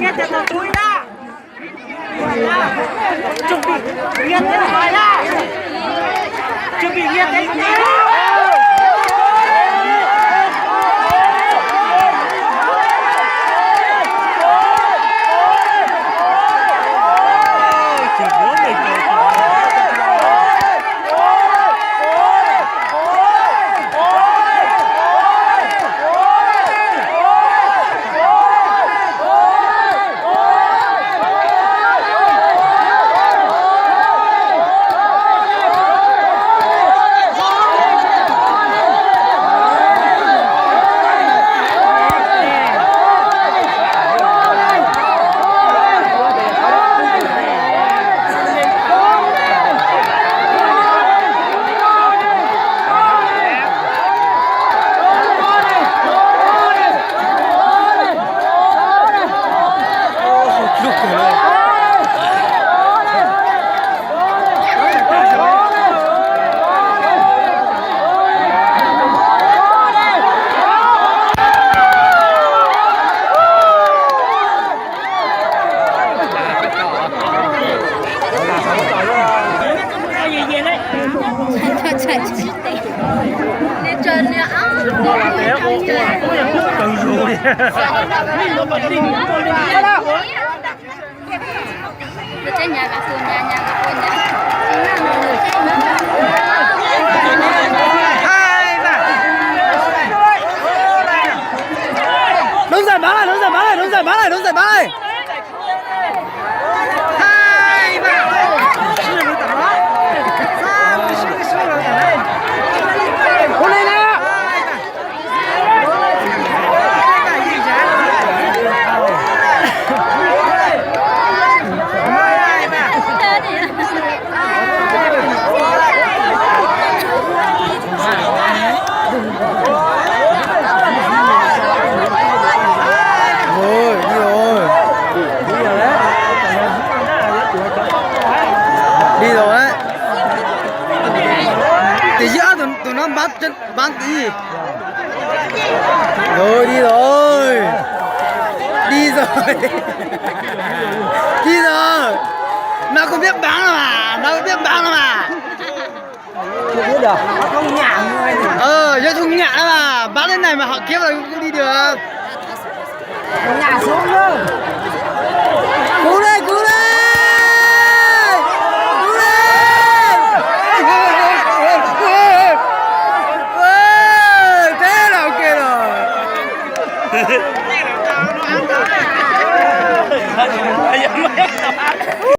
Nov zais mav lawm, nov zais mav lawm, nov zais mav lawm, nov zais mav lawm. Ui, ui, ui. Đi rồi đấy. Tỷ dưới áo tụi, tụi nó bắn chân, bắn tí. Rồi đi rồi. Đi rồi. Đi rồi. Nó không biết bắn đâu mà, nó không biết bắn đâu mà. Không biết được. Không nhả người này. Ờ, do không nhả đâu mà, bắn thế này mà họ kiếm là không đi được. Ngã xuống luôn. Cứu đây, cứu đây. Cứu đây. Ê, thế là ok rồi.